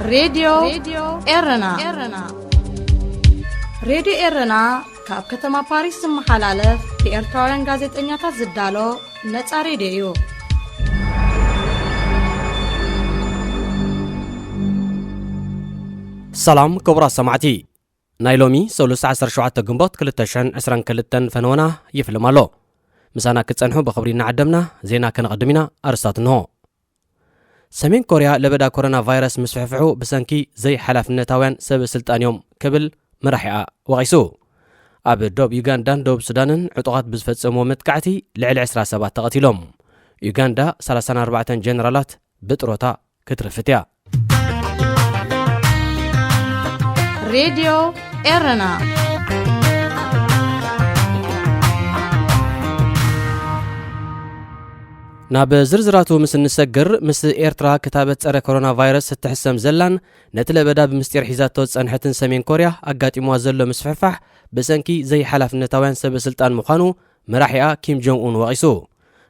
ሬድዮ ኤረና። ሬድዮ ኤረና ካብ ከተማ ፓሪስ ዝመሓላለፍ ብኤርትራውያን ጋዜጠኛታት ዝዳሎ ነጻ ሬድዮ እዩ። ሰላም ክቡራት ሰማዕቲ፣ ናይ ሎሚ ሰሉስ ዓሰርተ ሸውዓተ ግንቦት ክልተ ሽሕን ዕስራን ክልተን ፈነወና ይፍልም ኣሎ። ምሳና ክትጸንሑ ብኽብሪ እናዓደምና፣ ዜና ከነቐድም ኢና። ኣርስታት እንሆ። ሰሜን ኮርያ ለበዳ ኮሮና ቫይረስ ምስፍሕፍሑ ብሰንኪ ዘይሓላፍነታውያን ሰበ ስልጣን እዮም ክብል መራሒኣ ወቒሱ። ኣብ ዶብ ዩጋንዳን ደቡብ ሱዳንን ዕጡቓት ብዝፈጸምዎ መጥቃዕቲ ልዕሊ ዕስራ ሰባት ተቐቲሎም። ዩጋንዳ ሰላሳን ኣርባዕተን ጀነራላት ብጥሮታ ክትርፍት እያ። ሬድዮ ኤረና። ናብ ዝርዝራቱ ምስ እንሰግር፣ ምስ ኤርትራ ክታበት ጸረ ኮሮና ቫይረስ እትሕሰም ዘላን ነቲ ለበዳ ብምስጢር ሒዛቶ ዝጸንሐትን ሰሜን ኮርያ ኣጋጢምዋ ዘሎ ምስፍሕፋሕ ብሰንኪ ዘይሓላፍነታውያን ሰበ ስልጣን ምዃኑ መራሒኣ ኪም ጆንግ ኡን ወቒሱ።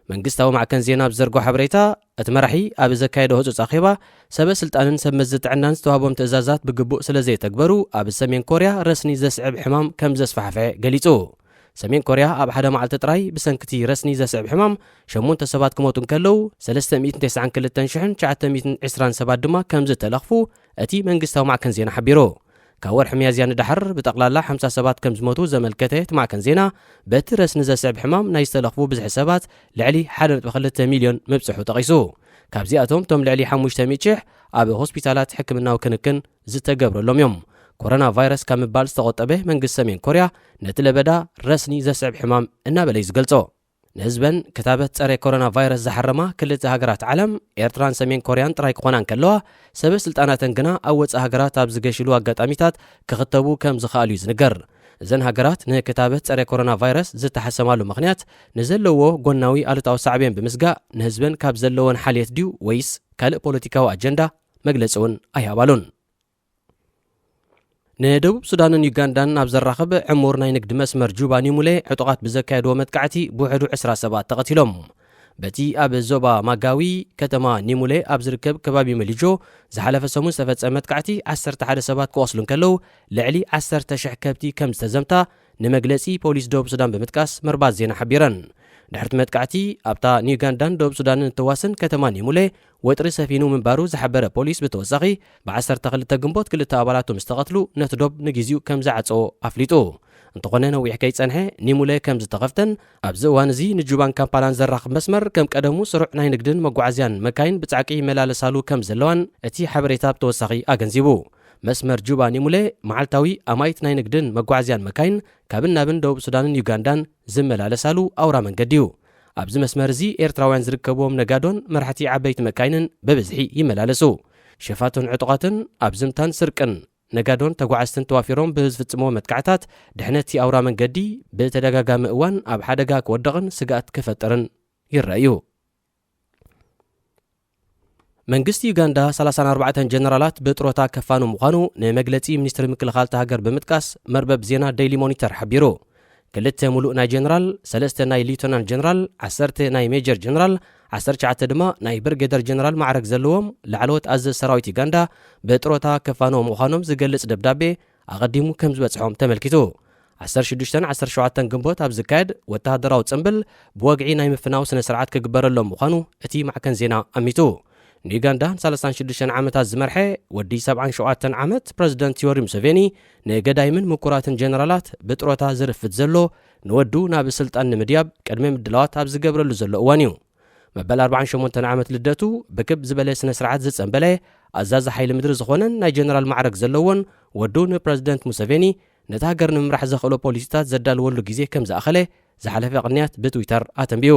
መንግስታዊ ማዕከን ዜና ኣብ ዘርጎ ሓበሬታ፣ እቲ መራሒ ኣብ ዘካየዶ ህጹጽ ኣኼባ፣ ሰበ ስልጣንን ሰብ መዚ ጥዕናን ዝተዋህቦም ትእዛዛት ብግቡእ ስለ ዘይተግበሩ ኣብ ሰሜን ኮርያ ረስኒ ዘስዕብ ሕማም ከም ዘስፋሕፍሐ ገሊጹ። ሰሜን ኮርያ ኣብ ሓደ መዓልቲ ጥራይ ብሰንኪ እቲ ረስኒ ዘስዕብ ሕማም ሸሞንተ ሰባት ክሞቱ እንከለዉ፣ ሰለስተ ሚእትን ተስዓን ክልተን ሽሕን ትሽዓተ ሚእትን ዕስራን ሰባት ድማ ከም ዝተለኽፉ እቲ መንግስታዊ ማዕከን ዜና ሓቢሩ። ካብ ወርሒ ሚያዝያ ንዳሕር ብጠቕላላ ሓምሳ ሰባት ከም ዝሞቱ ዘመልከተ እቲ ማዕከን ዜና፣ በቲ ረስኒ ዘስዕብ ሕማም ናይ ዝተለኽፉ ብዝሒ ሰባት ልዕሊ ሓደ ነጥቢ ክልተ ሚልዮን ምብጽሑ ጠቒሱ። ካብዚኣቶም እቶም ልዕሊ ሓሙሽተ ሚእቲ ሽሕ ኣብ ሆስፒታላት ሕክምናዊ ክንክን ዝተገብረሎም እዮም። ኮሮና ቫይረስ ካብ ምባል ዝተቖጠበ መንግስቲ ሰሜን ኮርያ ነቲ ለበዳ ረስኒ ዘስዕብ ሕማም እናበለ እዩ ዝገልጾ። ንህዝበን ክታበት ጸረ ኮሮና ቫይረስ ዝሓረማ ክልተ ሃገራት ዓለም፣ ኤርትራን ሰሜን ኮርያን ጥራይ ክኾና እንከለዋ፣ ሰበ ስልጣናተን ግና ኣብ ወጻኢ ሃገራት ኣብ ዝገሽሉ ኣጋጣሚታት ክኽተቡ ከም ዝኸኣሉ እዩ ዝንገር። እዘን ሃገራት ንክታበት ጸረ ኮሮና ቫይረስ ዝተሓሰማሉ ምኽንያት፣ ንዘለዎ ጎናዊ ኣሉታዊ ሳዕቤን ብምስጋእ፣ ንህዝበን ካብ ዘለወን ሓልየት ድዩ ወይስ ካልእ ፖለቲካዊ ኣጀንዳ፣ መግለጺ እውን ኣይሃባሉን። ንደቡብ ሱዳንን ዩጋንዳን ኣብ ዘራኽብ ዕሙር ናይ ንግዲ መስመር ጁባ ኒሙሌ ዕጡቓት ብዘካየድዎ መጥቃዕቲ ብውሕዱ ዕስራ ሰባት ተቐቲሎም። በቲ ኣብ ዞባ ማጋዊ ከተማ ኒሙሌ ኣብ ዝርከብ ከባቢ መሊጆ ዝሓለፈ ሰሙን ዝተፈጸመ መጥቃዕቲ ዓሰርተ ሓደ ሰባት ክቖስሉ እንከለዉ፣ ልዕሊ ዓሰርተ ሽሕ ከብቲ ከም ዝተዘምታ ንመግለጺ ፖሊስ ደቡብ ሱዳን ብምጥቃስ መርባት ዜና ሓቢረን። ድሕርቲ መጥቃዕቲ፣ ኣብታ ንዩጋንዳን ደቡብ ሱዳንን እትዋስን ከተማ ኒሙሌ ወጥሪ ሰፊኑ ምንባሩ ዝሓበረ ፖሊስ ብተወሳኺ፣ ብዓሰርተ ክልተ ግንቦት ክልተ ኣባላቱ ምስ ተቐትሉ፣ ነቲ ዶብ ንግዜኡ ከም ዝዓጸዎ ኣፍሊጡ። እንተኾነ፣ ነዊሕ ከይጸንሐ ኒሙሌ ከም ዝተኸፍተን፣ ኣብዚ እዋን እዚ ንጁባን ካምፓላን ዘራኽብ መስመር ከም ቀደሙ ስሩዕ ናይ ንግድን መጓዓዝያን መካይን ብጻዕቂ ይመላለሳሉ ከም ዘለዋን እቲ ሓበሬታ ብተወሳኺ ኣገንዚቡ። መስመር ጁባ ኒሙሌ መዓልታዊ ኣማኢት ናይ ንግድን መጓዓዝያን መካይን ካብን ናብን ደቡብ ሱዳንን ዩጋንዳን ዝመላለሳሉ ኣውራ መንገዲ እዩ። ኣብዚ መስመር እዚ ኤርትራውያን ዝርከብዎም ነጋዶን መራሕቲ ዓበይቲ መካይንን ብብዝሒ ይመላለሱ። ሸፋቱን ዕጡቓትን ኣብ ዝምታን ስርቅን ነጋዶን ተጓዓዝትን ተዋፊሮም ብዝፍጽምዎ መጥቃዕታት፣ ድሕነት እቲ ኣውራ መንገዲ ብተደጋጋሚ እዋን ኣብ ሓደጋ ክወድቕን ስግኣት ክፈጥርን ይረኣዩ። መንግስቲ ዩጋንዳ ሰላሳን ኣርባዕተን ጀነራላት ብጥሮታ ከፋኑ ምዃኑ ንመግለጺ ሚኒስትሪ ምክልኻል እታ ሃገር ብምጥቃስ መርበብ ዜና ዴይሊ ሞኒተር ሓቢሩ። ክልተ ሙሉእ ናይ ጀነራል፣ ሰለስተ ናይ ሊዩተናል ጀነራል፣ ዓሰርተ ናይ ሜጀር ጀነራል፣ ዓሰርተ ትሽዓተ ድማ ናይ ብርጌደር ጀነራል ማዕረግ ዘለዎም ላዕለዎት ኣዘዝቲ ሰራዊት ዩጋንዳ ብጥሮታ ከፋንዎም ምዃኖም ዝገልጽ ደብዳቤ ኣቐዲሙ ከም ዝበጽሖም ተመልኪቱ። ዓሰርተ ሽዱሽተን ዓሰርተ ሸውዓተን ግንቦት ኣብ ዝካየድ ወተሃደራዊ ጽምብል ብወግዒ ናይ ምፍናው ስነ ስርዓት ክግበረሎም ምዃኑ እቲ ማዕከን ዜና ኣሚቱ። ንዩጋንዳ ንሰላሳን ሽዱሽተን ዓመታት ዝመርሐ ወዲ ሰብዓን ሸውዓተን ዓመት ፕረዚደንት ዮወሪ ሙሰቬኒ፣ ንገዳይምን ምኩራትን ጀነራላት ብጥሮታ ዝርፍድ ዘሎ ንወዱ ናብ ስልጣን ንምድያብ ቅድመ ምድላዋት ኣብ ዝገብረሉ ዘሎ እዋን እዩ። መበል ኣርባዓን ሸሞንተን ዓመት ልደቱ ብክብ ዝበለ ስነ ስርዓት ዝጸንበለ፣ ኣዛዚ ሓይሊ ምድሪ ዝኾነን ናይ ጀነራል ማዕረግ ዘለዎን ወዱ ንፕረዚደንት ሙሰቬኒ፣ ነታ ሃገር ንምምራሕ ዘኽእሎ ፖሊሲታት ዘዳልወሉ ግዜ ከም ዝኣኸለ ዝሓለፈ ቅንያት ብትዊተር ኣተንቢዩ።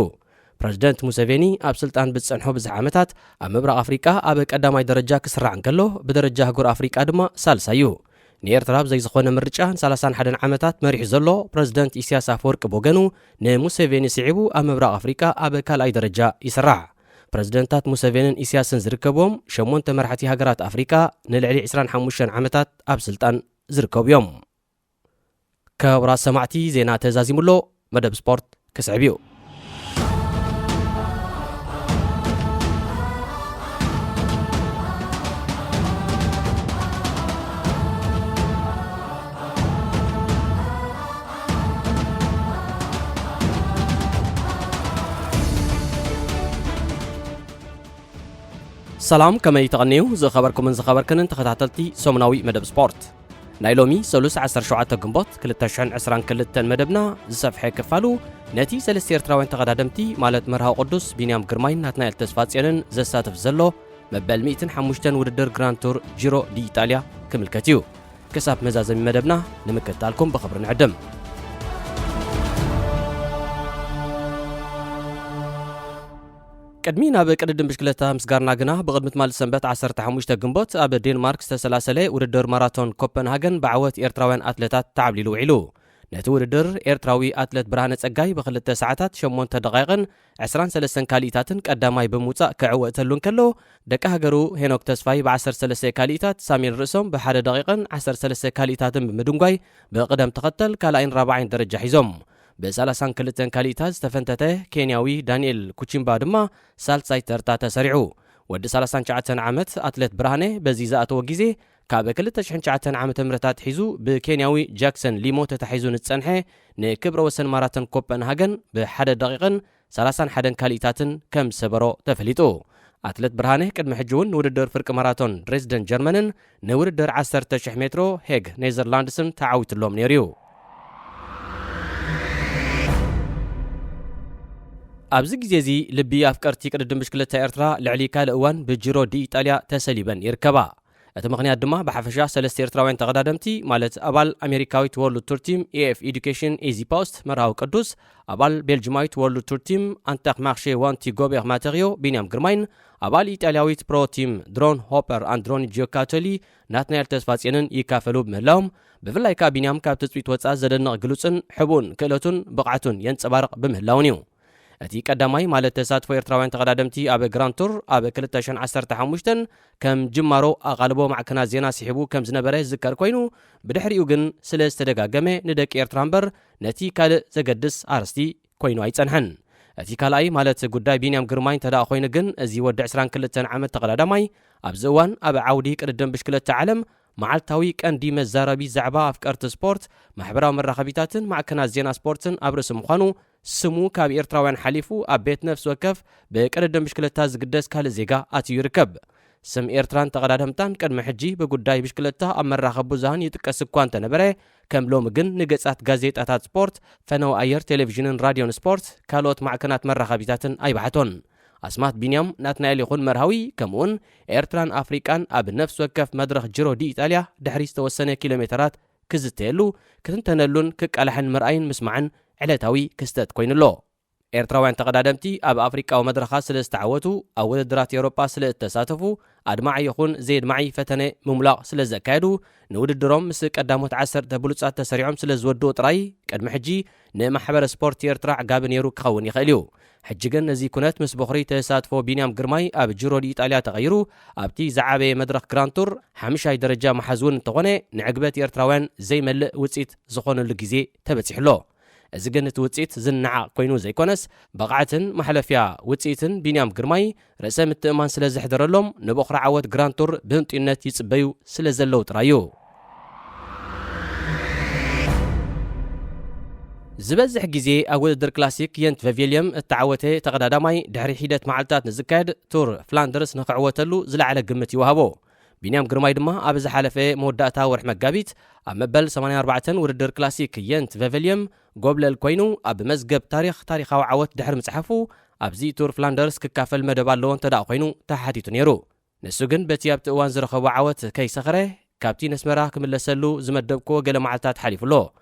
ፕረዚደንት ሙሰቬኒ ኣብ ስልጣን ብዝጸንሖ ብዝሕ ዓመታት፣ ኣብ ምብራቕ ኣፍሪቃ ኣብ ቀዳማይ ደረጃ ክስራዕ እንከሎ፣ ብደረጃ ኣህጉር ኣፍሪቃ ድማ ሳልሳይ እዩ። ንኤርትራ ኣብ ዘይዝኾነ ምርጫ ንሰላሳን ሓደን ዓመታት መሪሑ ዘሎ ፕረዚደንት ኢሳያስ ኣፈወርቂ ብወገኑ፣ ንሙሴቬኒ ስዒቡ ኣብ ምብራቕ ኣፍሪቃ ኣብ ካልኣይ ደረጃ ይስራዕ። ፕረዚደንታት ሙሴቬንን ኢሳያስን ዝርከብዎም ሸሞንተ መራሕቲ ሃገራት ኣፍሪቃ፣ ንልዕሊ ዕስራን ሓሙሽተን ዓመታት ኣብ ስልጣን ዝርከቡ እዮም። ክቡራት ሰማዕቲ፣ ዜና ተዛዚሙ ኣሎ። መደብ ስፖርት ክስዕብ እዩ። ሰላም፣ ከመይ ተቐንዩ ዝኸበርኩምን ዝኸበርክንን ተኸታተልቲ ሰሙናዊ መደብ ስፖርት? ናይ ሎሚ ሰሉስ ዓሰርተ ሸውዓተ ግንቦት ክልተ ሽሕን ዕስራን ክልተን መደብና ዝሰፍሐ ክፋሉ ነቲ ሰለስተ ኤርትራውያን ተቐዳደምቲ ማለት መርሃዊ ቅዱስ ቢንያም ግርማይን ናትናኤል ተስፋጽዮንን ዘሳትፍ ዘሎ መበል ሚእትን ሓሙሽተን ውድድር ግራንድ ቱር ጂሮ ዲ ኢጣልያ ክምልከት እዩ። ክሳብ መዛዘሚ መደብና ንምክትታልኩም ብኽብሪ ንዕድም። ቅድሚ ናብ ቅድድም ብሽክለታ ምስጋርና ግና፣ ብቕድሚ ትማሊ ሰንበት ዓሰርተ ሓሙሽተ ግንቦት ኣብ ዴንማርክ ዝተሰላሰለ ውድድር ማራቶን ኮፐንሃገን ብዓወት ኤርትራውያን ኣትለታት ተዓብሊሉ ውዒሉ። ነቲ ውድድር ኤርትራዊ ኣትለት ብርሃነ ጸጋይ ብኽልተ ሰዓታት ሸሞንተ ደቓይቕን ዕስራን ሰለስተን ካሊኢታትን ቀዳማይ ብምውጻእ ክዕወተሉ እንከሎ፣ ደቂ ሃገሩ ሄኖክ ተስፋይ ብዓሰርተ ሰለስተ ካሊኢታት፣ ሳሙኤል ርእሶም ብሓደ ደቒቕን ዓሰርተ ሰለስተ ካሊኢታትን ብምድንጓይ ብቕደም ተኸተል ካልኣይን ራብዓይን ደረጃ ሒዞም። ብሰላሳን ክልተን ካሊኢታት ዝተፈንተተ ኬንያዊ ዳንኤል ኩቺምባ ድማ ሳልሳይ ተርታ ተሰሪዑ። ወዲ ሰላሳን ትሽዓተን ዓመት ኣትሌት ብርሃነ በዚ ዝኣተዎ ግዜ ካብ ክልተ ሽሕን ትሽዓተን ዓመተ ምህረት ኣትሒዙ ብኬንያዊ ጃክሰን ሊሞ ተታሒዙ ንዝጸንሐ ንክብረ ወሰን ማራቶን ኮፐንሃገን ብሓደ ደቒቕን ሰላሳን ሓደን ካሊኢታትን ከም ዝሰበሮ ተፈሊጡ። ኣትሌት ብርሃነ ቅድሚ ሕጂ እውን ንውድድር ፍርቂ ማራቶን ድሬስደን ጀርመንን ንውድድር ዓሰርተ ሽሕ ሜትሮ ሄግ ኔዘርላንድስን ተዓዊትሎም ነይሩ እዩ። ኣብዚ ግዜ እዚ ልቢ ኣፍቀርቲ ቅድድም ብሽክለታ ኤርትራ ልዕሊ ካልእ እዋን ብጂሮ ዲ ኢጣልያ ተሰሊበን ይርከባ። እቲ ምኽንያት ድማ ብሓፈሻ ሰለስተ ኤርትራውያን ተቐዳደምቲ ማለት ኣባል ኣሜሪካዊት ወርልድ ቱር ቲም ኤኤፍ ኤዱኬሽን ኢዚ ፖስት መርሃዊ ቅዱስ፣ ኣባል ቤልጅማዊት ወርልድ ቱር ቲም ኣንታክ ማርሼ ዋንቲ ጎቤር ማተሪዮ ቢንያም ግርማይን ኣባል ኢጣልያዊት ፕሮ ቲም ድሮን ሆፐር ኣንድሮኒ ጂዮካቶሊ ናትናኤል ተስፋጽዮንን ይካፈሉ ብምህላዎም፣ ብፍላይ ከኣ ቢንያም ካብ ትጽቢት ወጻኢ ዘደንቕ ግሉጽን ሕቡእን ክእለቱን ብቕዓቱን የንጸባርቕ ብምህላውን እዩ። እቲ ቀዳማይ ማለት ተሳትፎ ኤርትራውያን ተቐዳደምቲ ኣብ ግራንድ ቱር ኣብ ክልተ ሽሕን ዓሰርተ ሓሙሽተን ከም ጅማሮ ኣቓልቦ ማዕከናት ዜና ስሒቡ ከም ዝነበረ ዝዝከር ኮይኑ፣ ብድሕሪኡ ግን ስለ ዝተደጋገመ ንደቂ ኤርትራ እምበር ነቲ ካልእ ዘገድስ ኣርእስቲ ኮይኑ ኣይጸንሐን። እቲ ካልኣይ ማለት ጉዳይ ቢንያም ግርማይ እንተ ደኣ ኮይኑ ግን፣ እዚ ወዲ ዕስራን ክልተን ዓመት ተቐዳዳማይ ኣብዚ እዋን ኣብ ዓውዲ ቅድድም ብሽክለታ ዓለም መዓልታዊ ቀንዲ መዛረቢ ዛዕባ ኣፍቀርቲ ስፖርት፣ ማሕበራዊ መራኸቢታትን ማዕከናት ዜና ስፖርትን ኣብ ርእሲ ምዃኑ፣ ስሙ ካብ ኤርትራውያን ሓሊፉ ኣብ ቤት ነፍሲ ወከፍ ብቅድድም ብሽክለታ ዝግደስ ካልእ ዜጋ ኣትዩ ይርከብ። ስም ኤርትራን ተቐዳደምታን ቅድሚ ሕጂ ብጉዳይ ብሽክለታ ኣብ መራኸቢ ብዙሃን ይጥቀስ እኳ እንተነበረ፣ ከም ሎሚ ግን ንገጻት ጋዜጣታት ስፖርት፣ ፈነወ ኣየር ቴሌቪዥንን ራድዮን ስፖርት፣ ካልኦት ማዕከናት መራኸቢታትን ኣይበሓቶን። ኣስማት ቢንያም ናትናኤል ይኹን መርሃዊ፣ ከምኡውን ኤርትራን ኣፍሪቃን ኣብ ነፍሲ ወከፍ መድረኽ ጅሮ ዲ ኢጣልያ ድሕሪ ዝተወሰነ ኪሎ ሜተራት ክዝተየሉ፣ ክትንተነሉን ክቃላሕን ምርኣይን ምስማዕን ዕለታዊ ክስተት ኮይኑ ኣሎ። ኤርትራውያን ተቐዳደምቲ ኣብ ኣፍሪቃዊ መድረኻት ስለ ዝተዓወቱ፣ ኣብ ውድድራት ኤውሮጳ ስለ እተሳተፉ፣ ኣድማዒ ይኹን ዘየድማዒ ፈተነ ምሙላቕ ስለ ዘካየዱ፣ ንውድድሮም ምስ ቀዳሞት ዓሰርተ ብሉጻት ተሰሪዖም ስለ ዝወድኡ ጥራይ፣ ቅድሚ ሕጂ ንማሕበረ ስፖርት ኤርትራ ኣዕጋቢ ነይሩ ክኸውን ይኽእል እዩ። ሕጂ ግን እዚ ኩነት ምስ በኹሪ ተሳትፎ ቢንያም ግርማይ ኣብ ጅሮ ዲ ኢጣልያ ተቐይሩ፣ ኣብቲ ዝዓበየ መድረኽ ግራንድ ቱር ሓምሻይ ደረጃ ምሓዝ እውን እንተኾነ፣ ንዕግበት ኤርትራውያን ዘይመልእ ውጽኢት ዝኾነሉ ግዜ ተበጺሑ ኣሎ። እዚ ግን እቲ ውጽኢት ዝነዓቕ ኮይኑ ዘይኮነስ፣ ብቕዓትን ማሕለፍያ ውጽኢትን ቢንያም ግርማይ ርእሰ ምትእማን ስለ ዘሕደረሎም፣ ንበኹሪ ዓወት ግራንድ ቱር ብህንጡይነት ይጽበዩ ስለ ዘለዉ ጥራይ እዩ። ዝበዝሕ ግዜ ኣብ ውድድር ክላሲክ የንት ቨቬልየም እተዓወተ ተቐዳዳማይ፣ ድሕሪ ሒደት መዓልታት ንዝካየድ ቱር ፍላንደርስ ንኽዕወተሉ ዝለዓለ ግምት ይወሃቦ። ቢንያም ግርማይ ድማ ኣብ ዝሓለፈ መወዳእታ ወርሒ መጋቢት ኣብ መበል ሰማንያን ኣርባዕተን ውድድር ክላሲክ የንት ቨቨልየም ጎብለል ኮይኑ፣ ኣብ መዝገብ ታሪኽ ታሪኻዊ ዓወት ድሕሪ ምጽሓፉ፣ ኣብዚ ቱር ፍላንደርስ ክካፈል መደብ ኣለዎ እንተ ደኣ ኮይኑ ተሓቲቱ ነይሩ። ንሱ ግን በቲ ኣብቲ እዋን ዝረኸቦ ዓወት ከይሰኸረ፣ ካብቲ ነስመራ ክምለሰሉ ዝመደብክዎ ገለ መዓልታት ሓሊፉ ኣሎ።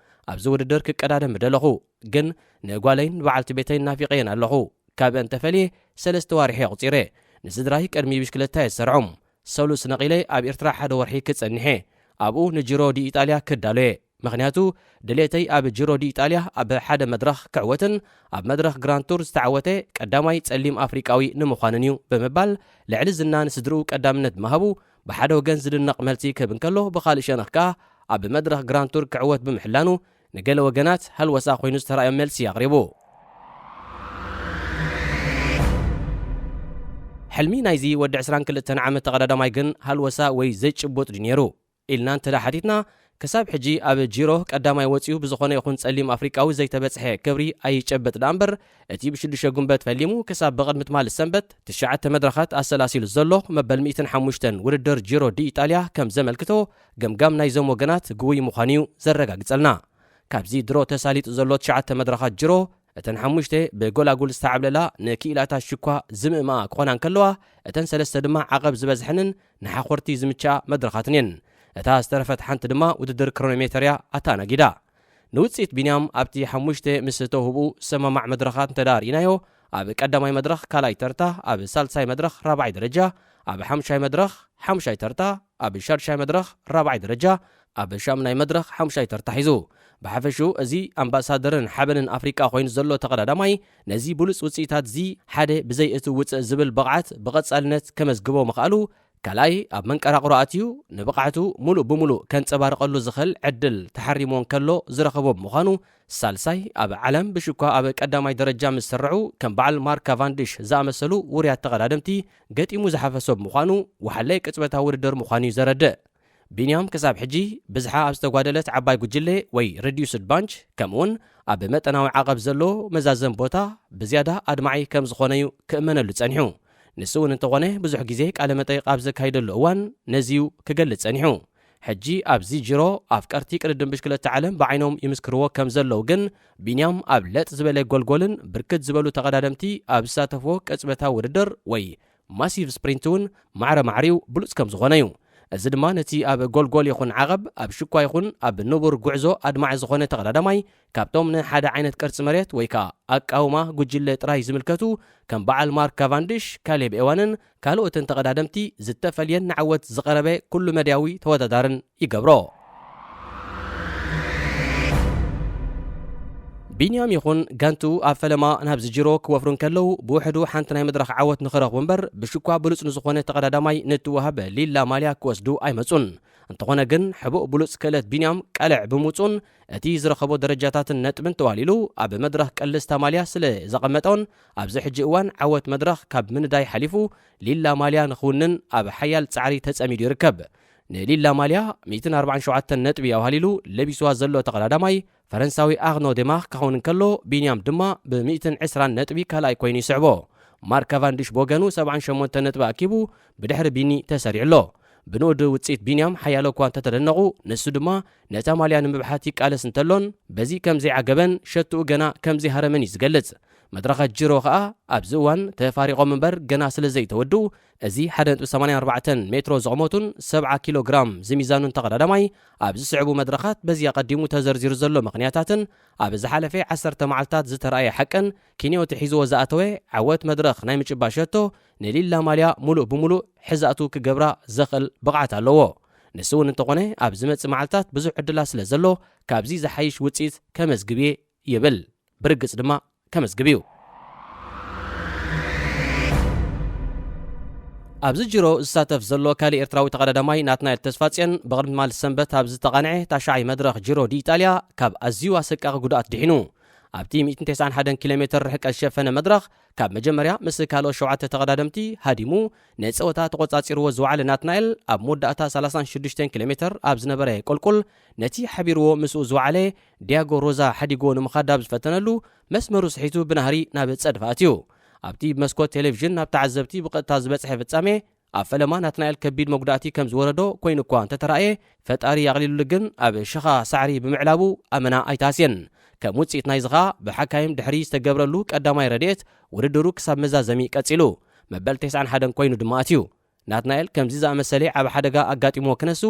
ኣብዚ ውድድር ክቀዳደም ምደለኹ፣ ግን ንጓለይን በዓልቲ ቤተይን ናፊቐየን ኣለኹ። ካብአን ተፈልየ ሰለስተ ዋርሒ ኣቑጺረ። ንስድራይ ቅድሚ ብሽክለታ እየ ዝሰርዖም። ሰሉስ ነቒለ ኣብ ኤርትራ ሓደ ወርሒ ክጸንሕ እየ። ኣብኡ ንጂሮ ዲ ኢጣልያ ክዳሎ እየ። ምኽንያቱ ድሌተይ ኣብ ጂሮ ዲ ኢጣልያ ኣብ ሓደ መድረኽ ክዕወትን ኣብ መድረኽ ግራንድ ቱር ዝተዓወተ ቀዳማይ ጸሊም ኣፍሪቃዊ ንምዃንን እዩ ብምባል፣ ልዕሊ ዝና ንስድርኡ ቀዳምነት ብምሃቡ ብሓደ ወገን ዝድነቕ መልሲ ክህብ እንከሎ፣ ብኻልእ ሸነኽ ከኣ ኣብ መድረኽ ግራንድ ቱር ክዕወት ብምሕላኑ ንገለ ወገናት ሃልወሳ ኮይኑ ዝተራእዮም መልሲ ኣቕሪቡ። ሕልሚ ናይዚ ወዲ ዕስራን ክልተን ዓመት ተቐዳዳማይ ግን ሃልወሳ ወይ ዘይጭቡጥ ድዩ ነይሩ ኢልና እንተ ደኣ ሓቲትና፣ ክሳብ ሕጂ ኣብ ጂሮ ቀዳማይ ወጺኡ ብዝኾነ ይኹን ጸሊም ኣፍሪቃዊ ዘይተበጽሐ ክብሪ ኣይጨበጥ ደኣ እምበር፣ እቲ ብሽዱሽተ ጉንበት ፈሊሙ ክሳብ ብቕድሚ ትማሊ ሰንበት ትሽዓተ መድረኻት ኣሰላሲሉ ዘሎ መበል ሚእትን ሓሙሽተን ውድድር ጂሮ ዲ ኢጣልያ ከም ዘመልክቶ፣ ገምጋም ናይዞም ወገናት ግውይ ምዃኑ እዩ ዘረጋግጸልና። ካብዚ ድሮ ተሳሊጡ ዘሎ ትሽዓተ መድረኻት ጅሮ፣ እተን ሓሙሽተ ብጎላጉል ዝተዓብለላ ንክኢላታት ሽኳ ዝምእምኣ ክኾና እንከለዋ፣ እተን ሰለስተ ድማ ዓቐብ ዝበዝሐንን ንሓኾርቲ ዝምችኣ መድረኻትን እየን። እታ ዝተረፈት ሓንቲ ድማ ውድድር ክሮኖሜተር እያ ኣተኣናጊዳ። ንውጽኢት ቢንያም ኣብቲ ሓሙሽተ ምስ ተውህቡ ሰማማዕ መድረኻት እንተ ደኣ ርኢናዮ፣ ኣብ ቀዳማይ መድረኽ ካልኣይ ተርታ፣ ኣብ ሳልሳይ መድረኽ ራብዓይ ደረጃ፣ ኣብ ሓምሻይ መድረኽ ሓምሻይ ተርታ፣ ኣብ ሻድሻይ መድረኽ ራብዓይ ደረጃ፣ ኣብ ሻምናይ መድረኽ ሓምሻይ ተርታ ሒዙ። ብሓፈሽኡ እዚ ኣምባሳደርን ሓበንን ኣፍሪቃ ኮይኑ ዘሎ ተቐዳዳማይ፣ ነዚ ብሉጽ ውጽኢታት እዚ ሓደ ብዘይ እቲ ውጽእ ዝብል ብቕዓት ብቐጻልነት ከመዝግቦ ምኽኣሉ፣ ካልኣይ ኣብ መንቀራቕሮ ኣትዩ ንብቕዓቱ ሙሉእ ብሙሉእ ከንጸባርቐሉ ዝኽእል ዕድል ተሓሪምዎ እንከሎ ዝረኸቦ ብምዃኑ፣ ሳልሳይ ኣብ ዓለም ብሽኳ ኣብ ቀዳማይ ደረጃ ምስ ስርዑ ከም በዓል ማርክ ካቫንዲሽ ዝኣመሰሉ ውሩያት ተቐዳደምቲ ገጢሙ ዝሓፈሶ ብምዃኑ፣ ወሓለ ቅጽበታዊ ውድድር ምዃኑ እዩ ዘረድእ። ቢንያም ክሳብ ሕጂ ብዝሓ ኣብ ዝተጓደለት ዓባይ ጉጅለ ወይ ሪድዩስድ ባንች፣ ከምኡውን ኣብ መጠናዊ ዓቐብ ዘሎ መዛዘም ቦታ ብዝያዳ ኣድማዒ ከም ዝኾነ እዩ ክእመነሉ ጸኒሑ። ንሱ እውን እንተኾነ ብዙሕ ግዜ ቃለ መጠይቕ ኣብ ዘካይደሉ እዋን ነዚ እዩ ክገልጽ ጸኒሑ። ሕጂ ኣብዚ ጅሮ ኣፍቀርቲ ቅድድም ብሽክለታ ዓለም ብዓይኖም ይምስክርዎ ከም ዘለዉ ግን፣ ቢንያም ኣብ ለጥ ዝበለ ጎልጎልን ብርክት ዝበሉ ተቐዳደምቲ ኣብ ዝሳተፍዎ ቅጽበታዊ ውድድር ወይ ማሲቭ ስፕሪንት እውን ማዕረ ማዕሪኡ ብሉጽ ከም ዝኾነ እዩ። እዚ ድማ ነቲ ኣብ ጎልጎል ይኹን ዓቐብ፣ ኣብ ሽኳ ይኹን ኣብ ንቡር ጉዕዞ ኣድማዒ ዝኾነ ተቐዳዳማይ፣ ካብቶም ንሓደ ዓይነት ቅርጺ መሬት ወይ ከኣ ኣቃውማ ጉጅለ ጥራይ ዝምልከቱ፣ ከም በዓል ማርክ ካቫንዲሽ፣ ካሌብ ኤዋንን ካልኦትን ተቐዳደምቲ ዝተፈልየን ንዓወት ዝቐረበ ኩሉ መድያዊ ተወዳዳርን ይገብሮ። ቢንያም ይኹን ጋንቱ ኣብ ፈለማ ናብዚ ጅሮ ክወፍሩ እንከለዉ፣ ብውሕዱ ሓንቲ ናይ መድረኽ ዓወት ንኽረኽቡ እምበር፣ ብሽኳ ብሉጽ ንዝኾነ ተቐዳዳማይ ንትወሃብ ሊላ ማልያ ክወስዱ ኣይመጹን። እንተኾነ ግን፣ ሕቡእ ብሉጽ ክእለት ቢንያም ቀልዕ ብምውጹን፣ እቲ ዝረኸቦ ደረጃታትን ነጥብን ተዋሊሉ፣ ኣብ መድረኽ ቀልስታ ማልያ ስለ ዘቐመጦን፣ ኣብዚ ሕጂ እዋን ዓወት መድረኽ ካብ ምንዳይ ሓሊፉ፣ ሊላ ማልያ ንኽውንን ኣብ ሓያል ጻዕሪ ተጸሚዱ ይርከብ። ንሊላ ማልያ ሚእትን ኣርባዓን ሸውዓተን ነጥቢ ኣውሃሊሉ ለቢስዋ ዘሎ ተቐዳዳማይ ፈረንሳዊ ኣርኖ ዴማርክ ክኸውን እንከሎ፣ ቢንያም ድማ ብሚእትን ዕስራን ነጥቢ ካልኣይ ኮይኑ ይስዕቦ። ማርክ ካቫንዲሽ ብወገኑ ሰብዓን ሸሞንተን ነጥቢ ኣኪቡ ብድሕሪ ቢኒ ተሰሪዑ ኣሎ። ብንኡድ ውጽኢት ቢንያም ሓያሎ እኳ እንተተደነቑ፣ ንሱ ድማ ነታ ማልያ ንምብሓት ይቃለስ እንተሎን፣ በዚ ከም ዘይዓገበን ሸትኡ ገና ከም ዘይሃረመን እዩ ዝገልጽ። መድረኻት ጅሮ ከኣ ኣብዚ እዋን ተፋሪቖም እምበር ገና ስለ ዘይተወድኡ፣ እዚ ሓደ ነጥቢ ሰማንያን ኣርባዕተን ሜትሮ ዝቕመቱን ሰብዓ ኪሎ ግራም ዝሚዛኑን ተቐዳዳማይ ኣብ ዝስዕቡ መድረኻት በዚ ኣቐዲሙ ተዘርዚሩ ዘሎ ምኽንያታትን ኣብ ዝሓለፈ ዓሰርተ መዓልታት ዝተራእየ ሓቅን ኪንዮቲ ሒዝዎ ዝኣተወ ዓወት መድረኽ ናይ ምጭባጥ ሸቶ ንሊላ ማልያ ሙሉእ ብሙሉእ ሕዛእቱ ክገብራ ዘኽእል ብቕዓት ኣለዎ። ንሱ እውን እንተኾነ ኣብ ዝመጽእ መዓልታት ብዙሕ ዕድላት ስለ ዘሎ ካብዚ ዝሓይሽ ውጽኢት ከመዝግብ እየ ይብል። ብርግጽ ድማ ከመዝግብ እዩ። ኣብዚ ጅሮ ዝሳተፍ ዘሎ ካልእ ኤርትራዊ ተቐዳዳማይ ናትናኤል ተስፋጽዮን ብቕድሚ ትማሊ ሰንበት ኣብ ዝተቓንዐ ታሽዓይ መድረኽ ጅሮ ዲ ኢጣልያ ካብ ኣዝዩ ኣሰቃቒ ጉድኣት ድሒኑ። ኣብቲ ሚእትን ተስዓን ሓደን ኪሎ ሜትር ርሕቀት ዝሸፈነ መድረኽ ካብ መጀመርያ ምስ ካልኦት ሸውዓተ ተቐዳደምቲ ሃዲሙ ንጸወታ ተቖጻጺርዎ ዝወዓለ ናትናኤል ኣብ መወዳእታ ሰላሳን ሽዱሽተን ኪሎ ሜትር ኣብ ዝነበረ ቁልቁል ነቲ ሓቢርዎ ምስኡ ዝወዓለ ዲያጎ ሮዛ ሓዲግዎ ንምኻድ ኣብ ዝፈተነሉ መስመሩ ስሒቱ ብናህሪ ናብ ጸድፊ ኣትዩ። ኣብቲ ብመስኮት ቴሌቪዥን ናብ ተዓዘብቲ ብቐጥታ ዝበጽሐ ፍጻሜ ኣብ ፈለማ ናትናኤል ከቢድ መጉዳእቲ ከም ዝወረዶ ኮይኑ እኳ እንተተራእየ፣ ፈጣሪ ኣቕሊሉሉ ግን ኣብ ሽኻ ሳዕሪ ብምዕላቡ ኣመና ኣይተሃስየን። ከም ውጽኢት ናይዚ ኸኣ ብሓካይም ድሕሪ ዝተገብረሉ ቀዳማይ ረድኤት ውድድሩ ክሳብ መዛዘሚ ቀጺሉ። መበል ተስዓን ሓደን ኮይኑ ድማ ኣትዩ። ናትናኤል ከምዚ ዝኣመሰለ ዓቢ ሓደጋ ኣጋጢምዎ ክነሱ፣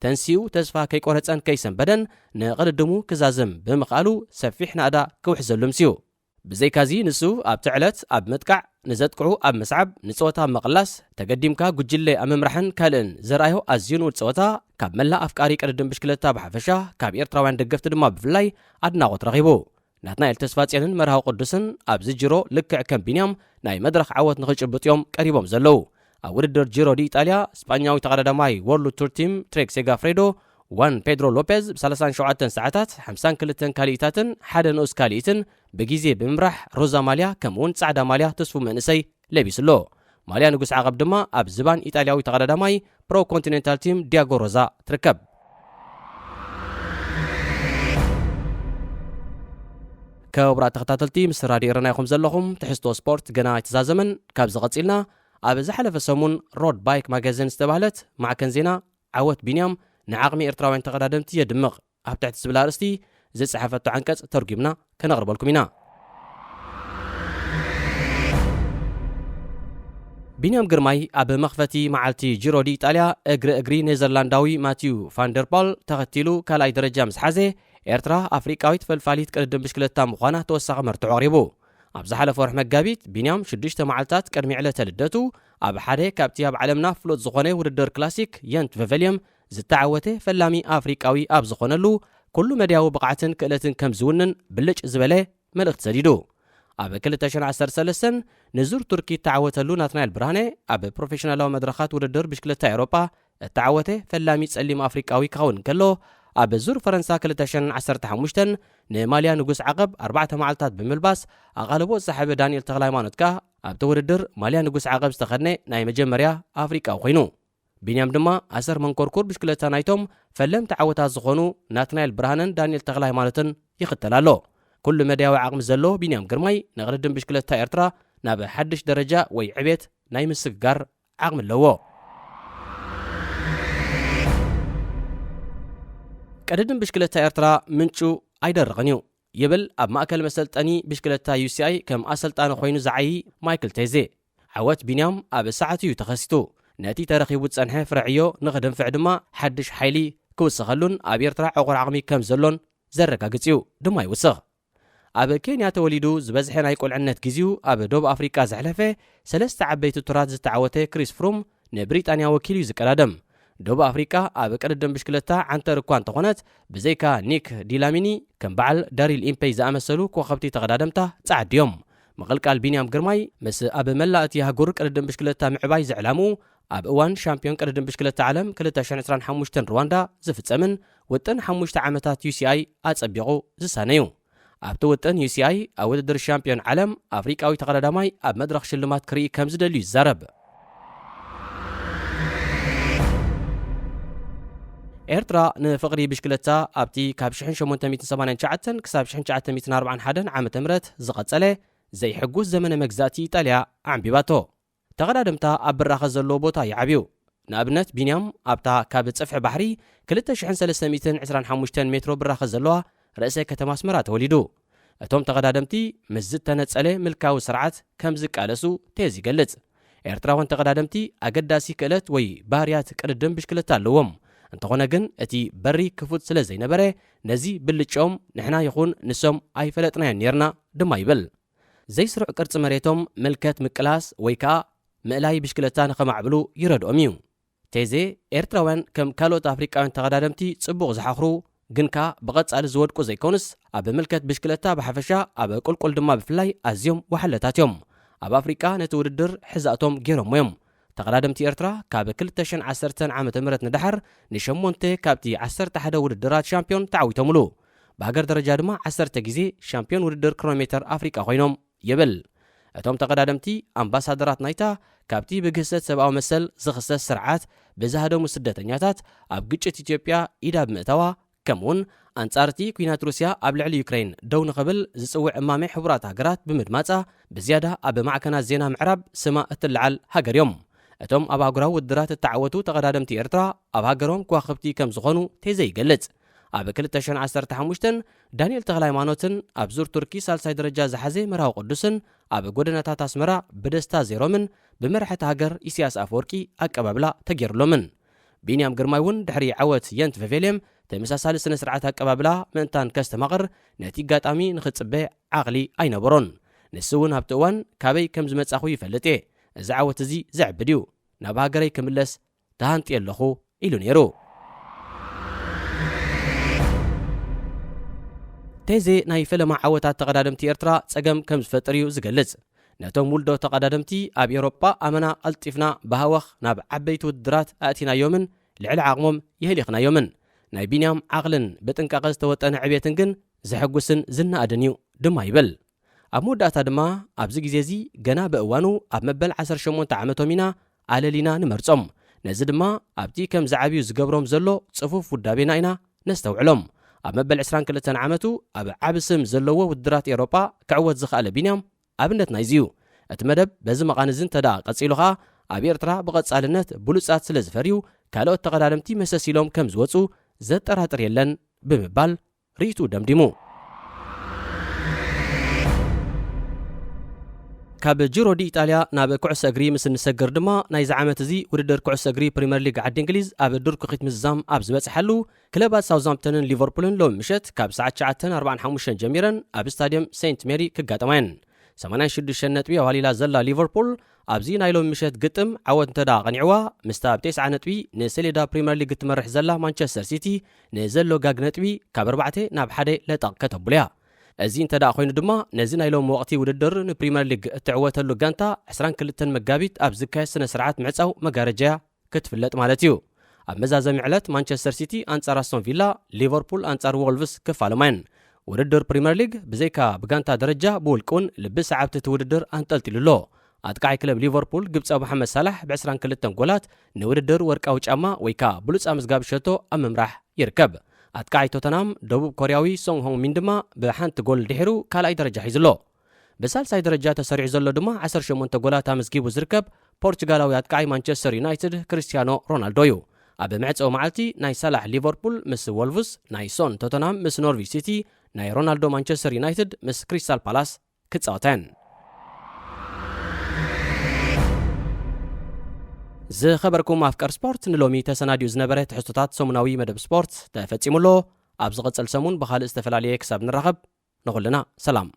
ተንሲኡ ተስፋ ከይቆረጸን ከይሰንበደን ንቕድድሙ ክዛዘም ብምኽኣሉ ሰፊሕ ናእዳ ክውሕዘሉ ኣምስዩ። ብዘይካዚ ንሱ ኣብቲ ዕለት ኣብ ምጥቃዕ፣ ንዘጥቅዑ ኣብ ምስዓብ፣ ንጸወታ ኣብ ምቕላስ፣ ተገዲምካ ጉጅለ ኣብ ምምራሕን ካልእን ዘርኣዮ ኣዝዩ ንኡድ ጸወታ ካብ መላእ ኣፍቃሪ ቅድድም ብሽክለታ ብሓፈሻ ካብ ኤርትራውያን ደገፍቲ ድማ ብፍላይ ኣድናቖት ረኺቡ። ናትናኤል ተስፋጽዮንን መርሃዊ ቅዱስን ኣብዚ ጅሮ ልክዕ ከም ቢንያም ናይ መድረኽ ዓወት ንኽጭብጡ እዮም ቀሪቦም ዘለዉ። ኣብ ውድድር ጂሮ ዲ ኢጣልያ ስጳኛዊ ተቐዳዳማይ ወርልድ ቱር ቲም ትሬክ ሴጋፍሬዶ ዋን ፔድሮ ሎፔዝ ብ ሰላሳን ሸውዓተን ሰዓታት ሓምሳን ክልተን ካልኢታትን ሓደ ንኡስ ካልኢትን ብግዜ ብምምራሕ ሮዛ ማልያ ከምኡውን ጻዕዳ ማልያ ተስፉ መንእሰይ ለቢሱ ኣሎ። ማልያ ንጉስ ዓቐብ ድማ ኣብ ዝባን ኢጣልያዊ ተቐዳዳማይ ፕሮ ኮንቲኔንታል ቲም ዲያጎ ሮዛ ትርከብ። ክቡራት ተኸታተልቲ፣ ምስ ራድዮ ኤረና ኢኹም ዘለኹም። ትሕዝቶ ስፖርት ገና ኣይተዛዘመን። ካብዚ ቀጺልና፣ ኣብ ዝሓለፈ ሰሙን ሮድ ባይክ ማጋዚን ዝተባህለት ማዕከን ዜና፣ ዓወት ቢንያም ንዓቕሚ ኤርትራውያን ተቐዳደምቲ የድምቕ ኣብ ትሕቲ ዝብል ኣርእስቲ ዝጸሓፈቶ ዓንቀጽ ተርጒምና ከነቕርበልኩም ኢና። ቢንያም ግርማይ ኣብ መኽፈቲ መዓልቲ ጂሮ ዲ ኢጣልያ እግሪ እግሪ ኔዘርላንዳዊ ማቲዩ ፋንደርፖል ተኸቲሉ ካልኣይ ደረጃ ምስ ሓዘ፣ ኤርትራ ኣፍሪቃዊት ፈልፋሊት ቅድድም ብሽክለታ ምዃና ተወሳኺ መርትዖ ኣቕሪቡ። ኣብ ዝሓለፈ ወርሒ መጋቢት፣ ቢንያም ሽዱሽተ መዓልታት ቅድሚ ዕለተ ልደቱ፣ ኣብ ሓደ ካብቲ ኣብ ዓለምና ፍሉጥ ዝኾነ ውድድር ክላሲክ የንት ቨቨልየም ዝተዓወተ ፈላሚ ኣፍሪቃዊ ኣብ ዝኾነሉ፣ ኩሉ መድያዊ ብቕዓትን ክእለትን ከም ዝውንን ብልጭ ዝበለ መልእኽቲ ሰዲዱ። ኣብ ክልተ ሽሕን ዓሰርተ ሰለስተን ንዙር ቱርኪ እተዓወተሉ ናትናኤል ብርሃነ፣ ኣብ ፕሮፌሽናላዊ መድረኻት ውድድር ብሽክለታ ኤውሮጳ እተዓወተ ፈላሚ ጸሊም ኣፍሪቃዊ ክኸውን እንከሎ፣ ኣብ ዙር ፈረንሳ ክልተ ሽሕን ዓሰርተ ሓሙሽተን ንማልያ ንጉስ ዓቐብ ኣርባዕተ መዓልታት ብምልባስ ኣቓልቦ ዝሰሓበ ዳንኤል ተኽለሃይማኖት ከኣ ኣብቲ ውድድር ማልያ ንጉስ ዓቐብ ዝተኸድነ ናይ መጀመርያ ኣፍሪቃዊ ኮይኑ። ቢንያም ድማ ኣሰር መንኮርኩር ብሽክለታ ናይቶም ፈለምቲ ዓወታት ዝኾኑ ናትናኤል ብርሃነን ዳንኤል ተኽለሃይማኖትን ይኽተል ኣሎ። ኩሉ መድያዊ ዓቕሚ ዘለዎ ቢንያም ግርማይ ንቕድድም ብሽክለታ ኤርትራ ናብ ሓድሽ ደረጃ ወይ ዕቤት ናይ ምስግጋር ዓቕሚ ኣለዎ። ቅድድም ብሽክለታ ኤርትራ ምንጩ ኣይደርቕን እዩ ይብል ኣብ ማእከል መሰልጠኒ ብሽክለታ ዩ ሲ ኣይ ከም ኣሰልጣኒ ኮይኑ ዝዓዪ ማይክል ቴዜ። ዓወት ቢንያም ኣብ ሰዓቱ እዩ ተኸሲቱ። ነቲ ተረኺቡ ዝጸንሐ ፍረ ዕዮ ንኽድንፍዕ ድማ ሓድሽ ሓይሊ ክውስኸሉን ኣብ ኤርትራ ዕቑር ዓቕሚ ከም ዘሎን ዘረጋግጽ እዩ ድማ ይውስኽ። ኣብ ኬንያ ተወሊዱ ዝበዝሐ ናይ ቁልዕነት ግዜኡ ኣብ ደቡብ ኣፍሪቃ ዘሕለፈ፣ ሰለስተ ዓበይቲ ቱራት ዝተዓወተ ክሪስ ፍሩም ንብሪጣንያ ወኪሉ እዩ ዝቀዳደም። ደቡብ ኣፍሪቃ ኣብ ቅድድም ብሽክለታ ዓንተር እኳ እንተኾነት፣ ብዘይካ ኒክ ዲላሚኒ፣ ከም በዓል ዳሪል ኢምፔይ ዝኣመሰሉ ኮኸብቲ ተቐዳደምታ ጸዓዱ እዮም። ምቕልቃል ቢንያም ግርማይ ምስ ኣብ መላእ እቲ ኣህጉር ቅድድም ብሽክለታ ምዕባይ ዝዕላምኡ፣ ኣብ እዋን ሻምፒዮን ቅድድም ብሽክለታ ዓለም ክልተ ሽሕን ዕስራን ሓሙሽተን ሩዋንዳ ዝፍጸምን ውጥን ሓሙሽተ ዓመታት ዩ ሲ ኣይ ኣጸቢቑ ዝሳነ እዩ። ኣብቲ ውጥን ዩ ሲ ኣይ ኣብ ውድድር ሻምፒዮን ዓለም ኣፍሪቃዊ ተቐዳዳማይ ኣብ መድረኽ ሽልማት ክርኢ ከም ዝደሊ እዩ ዝዛረብ። ኤርትራ ንፍቕሪ ብሽክለታ ኣብቲ ካብ ሽሕን ሸሞንተ ሚእትን ሰማንያን ትሽዓተን ክሳብ ሽሕን ትሽዓተ ሚእትን ኣርባዓን ሓደን ዓመተ ምህረት ዝቐጸለ ዘይሕጉስ ዘመነ መግዛእቲ ኢጣልያ ኣዕንቢባቶ። ተቐዳደምታ ኣብ ብራኸ ዘለዎ ቦታ ይዓብዩ። ንኣብነት፣ ቢንያም ኣብታ ካብ ጽፍሒ ባሕሪ ክልተ ሽሕን ሰለስተ ሚእትን ዕስራን ሓሙሽተን ሜትሮ ብራኸ ዘለዋ ርእሰ ከተማ ኣስመራ ተወሊዱ። እቶም ተቐዳደምቲ ምስ ዝተነጸለ ምልካዊ ስርዓት ከም ዝቃለሱ ቴዝ ይገልጽ። ኤርትራውያን ተቐዳደምቲ ኣገዳሲ ክእለት ወይ ባህርያት ቅድድም ብሽክለታ ኣለዎም። እንተኾነ ግን፣ እቲ በሪ ክፉት ስለ ዘይነበረ፣ ነዚ ብልጭኦም ንሕና ይኹን ንሶም ኣይፈለጥናዮን ኔርና ድማ ይብል። ዘይስሩዕ ቅርጺ መሬቶም ምልከት ምቅላስ ወይ ከኣ ምእላይ ብሽክለታ ንኸማዕብሉ ይረድኦም እዩ። ቴዜ፣ ኤርትራውያን ከም ካልኦት ኣፍሪቃውያን ተቐዳደምቲ ጽቡቕ ዝሓኽሩ፣ ግን ከኣ ብቐጻሊ ዝወድቁ ዘይኮኑስ፣ ኣብ ምልከት ብሽክለታ ብሓፈሻ፣ ኣብ ቁልቁል ድማ ብፍላይ ኣዝዮም ወሓለታት እዮም። ኣብ ኣፍሪቃ ነቲ ውድድር ሕዛእቶም ገይሮሞ እዮም። ተቐዳደምቲ ኤርትራ ካብ ክልተ ሽሕን ዓሰርተን ዓመተ ምህረት ንደሓር ንሸሞንተ ካብቲ ዓሰርተ ሓደ ውድድራት ሻምፒዮን ተዓዊቶምሉ። ብሃገር ደረጃ ድማ ዓሰርተ ግዜ ሻምፒዮን ውድድር ክሮሜተር ኣፍሪቃ ኮይኖም ይብል። እቶም ተቐዳደምቲ ኣምባሳደራት ናይታ ካብቲ ብግህሰት ሰብኣዊ መሰል ዝኽሰስ ስርዓት ብዝሃደሙ ስደተኛታት ኣብ ግጭት ኢትዮጵያ ኢዳ ብምእታዋ፣ ከምኡውን ኣንጻር እቲ ኲናት ሩስያ ኣብ ልዕሊ ዩክሬን ደው ንኽብል ዝጽውዕ እማመ ሕቡራት ሃገራት ብምድማጻ፣ ብዝያዳ ኣብ ማዕከናት ዜና ምዕራብ ስማ እትለዓል ሃገር እዮም። እቶም ኣብ ኣህጉራዊ ውድድራት እተዓወቱ ተቐዳደምቲ ኤርትራ ኣብ ሃገሮም ከዋኽብቲ ከም ዝኾኑ ቴዘ ይገልጽ። ኣብ ክልተ ሽሕን ዓሰርተ ሓሙሽተን ዳንኤል ተኽለሃይማኖትን ኣብ ዙር ቱርኪ ሳልሳይ ደረጃ ዝሓዘ መርሃዊ ቅዱስን ኣብ ጎደናታት ኣስመራ ብደስታ ዜሮምን ብመራሕቲ ሃገር ኢሳያስ ኣፈወርቂ ኣቀባብላ ተገይሩሎምን። ቢንያም ግርማይ እውን ድሕሪ ዓወት የንት ቨቬልየም ተመሳሳሊ ስነ ስርዓት ኣቀባብላ ምእንታን ከስተማቕር ነቲ ኣጋጣሚ ንኽጽበ ዓቕሊ ኣይነበሮን። ንሱ እውን ኣብቲ እዋን ካበይ ከም ዝመጻኹ ይፈልጥ እየ፣ እዚ ዓወት እዚ ዘዕብድ እዩ፣ ናብ ሃገረይ ክምለስ ተሃንጥየ ኣለኹ ኢሉ ነይሩ። ቴዜ ናይ ፈለማ ዓወታት ተቐዳደምቲ ኤርትራ ጸገም ከም ዝፈጥር እዩ ዝገልጽ። ነቶም ውልዶ ተቐዳደምቲ ኣብ ኤውሮጳ ኣመና ቀልጢፍና ብሃወኽ ናብ ዓበይቲ ውድድራት ኣእቲናዮምን ልዕሊ ዓቕሞም የህሊኽናዮምን። ናይ ቢንያም ዓቕልን ብጥንቃቐ ዝተወጠነ ዕብየትን ግን ዘሐጉስን ዝነኣድን እዩ ድማ ይብል። ኣብ መወዳእታ ድማ ኣብዚ ግዜ እዚ ገና ብእዋኑ ኣብ መበል ዓሰርተ ሸሞንተ ዓመቶም ኢና ኣለሊና ንመርጾም። ነዚ ድማ ኣብቲ ከም ዝዓብዩ ዝገብሮም ዘሎ ጽፉፍ ውዳቤና ኢና ነስተውዕሎም። ኣብ መበል ዕስራን ክልተን ዓመቱ ኣብ ዓቢ ስም ዘለዎ ውድድራት ኤውሮጳ ክዕወት ዝኸኣለ ቢንያም ኣብነት ናይዚ እዩ። እቲ መደብ በዚ መቓን እዚ እንተ ደኣ ቀጺሉ ኸኣ፣ ኣብ ኤርትራ ብቐጻልነት ብሉጻት ስለ ዝፈርዩ፣ ካልኦት ተቐዳደምቲ መሰስ ኢሎም ከም ዝወጹ ዘጠራጥር የለን ብምባል ርእይትኡ ደምዲሙ። ካብ ጂሮ ዲ ኢጣልያ ናብ ኩዕሶ እግሪ ምስ እንሰግር ድማ፣ ናይዚ ዓመት እዚ ውድድር ኩዕሶ እግሪ ፕሪምየር ሊግ ዓዲ እንግሊዝ ኣብ ድርኩኺት ምዝዛም ኣብ ዝበጽሓሉ፣ ክለባት ሳውዝሃምፕተንን ሊቨርፑልን ሎሚ ምሸት ካብ ሰዓት ትሽዓተን ኣርባዓን ሓሙሽተን ጀሚረን ኣብ ስታድየም ሴንት ሜሪ ክጋጠማ እየን። ሰማንያን ሽዱሽተን ነጥቢ ኣዋሊላ ዘላ ሊቨርፑል ኣብዚ ናይ ሎሚ ምሸት ግጥም ዓወት እንተ ደኣ ቀኒዕዋ፣ ምስታ ብ ተስዓ ነጥቢ ንሰሌዳ ፕሪምየር ሊግ እትመርሕ ዘላ ማንቸስተር ሲቲ ንዘሎ ጋግ ነጥቢ ካብ ኣርባዕተ ናብ ሓደ ለጠቕ ከተብሎ እያ። እዚ እንተ ደኣ ኮይኑ ድማ፣ ነዚ ናይ ሎሚ ወቕቲ ውድድር ንፕሪምየር ሊግ እትዕወተሉ ጋንታ ዕስራን ክልተን መጋቢት ኣብ ዝካየድ ስነ ስርዓት ምዕጻው መጋረጃ እያ ክትፍለጥ ማለት እዩ። ኣብ መዛዘሚ ዕለት ማንቸስተር ሲቲ ኣንጻር ኣስቶን ቪላ፣ ሊቨርፑል ኣንጻር ዎልቭስ ክፋለማ እየን። ውድድር ፕሪምየር ሊግ ብዘይካ ብጋንታ ደረጃ ብውልቂ እውን ልቢ ሰዓብቲ እቲ ውድድር ኣንጠልጢሉ ኣሎ። ኣጥቃዓይ ክለብ ሊቨርፑል ግብጻዊ መሓመድ ሳላሕ ብ ዕስራን ክልተን ጎላት ንውድድር ወርቃዊ ጫማ ወይ ከኣ ብሉጽ ኣመዝጋቢ ሸቶ ኣብ ምምራሕ ይርከብ። ኣጥቃዓይ ቶተናም ደቡብ ኮርያዊ ሶንግ ሆንግ ሚን ድማ ብሓንቲ ጎል ድሒሩ ካልኣይ ደረጃ ሒዙ ኣሎ። ብሳልሳይ ደረጃ ተሰሪዑ ዘሎ ድማ ዓሰርተ ሸሞንተ ጎላት ኣመዝጊቡ ዝርከብ ፖርቹጋላዊ ኣጥቃዓይ ማንቸስተር ዩናይትድ ክርስቲያኖ ሮናልዶ እዩ። ኣብ መዕጸዊ መዓልቲ ናይ ሳላሕ ሊቨርፑል ምስ ወልቭስ፣ ናይ ሶን ቶተንሃም ምስ ኖርዊች ሲቲ፣ ናይ ሮናልዶ ማንቸስተር ዩናይትድ ምስ ክሪስታል ፓላስ ክጻወታ እየን። ዝኸበርኩም ኣፍቀር ስፖርት፣ ንሎሚ ተሰናዲኡ ዝነበረ ትሕዝቶታት ሰሙናዊ መደብ ስፖርት ተፈጺሙ ኣሎ። ኣብ ዝቕጽል ሰሙን ብኻልእ ዝተፈላለየ ክሳብ ንራኸብ፣ ንኹልና ሰላም።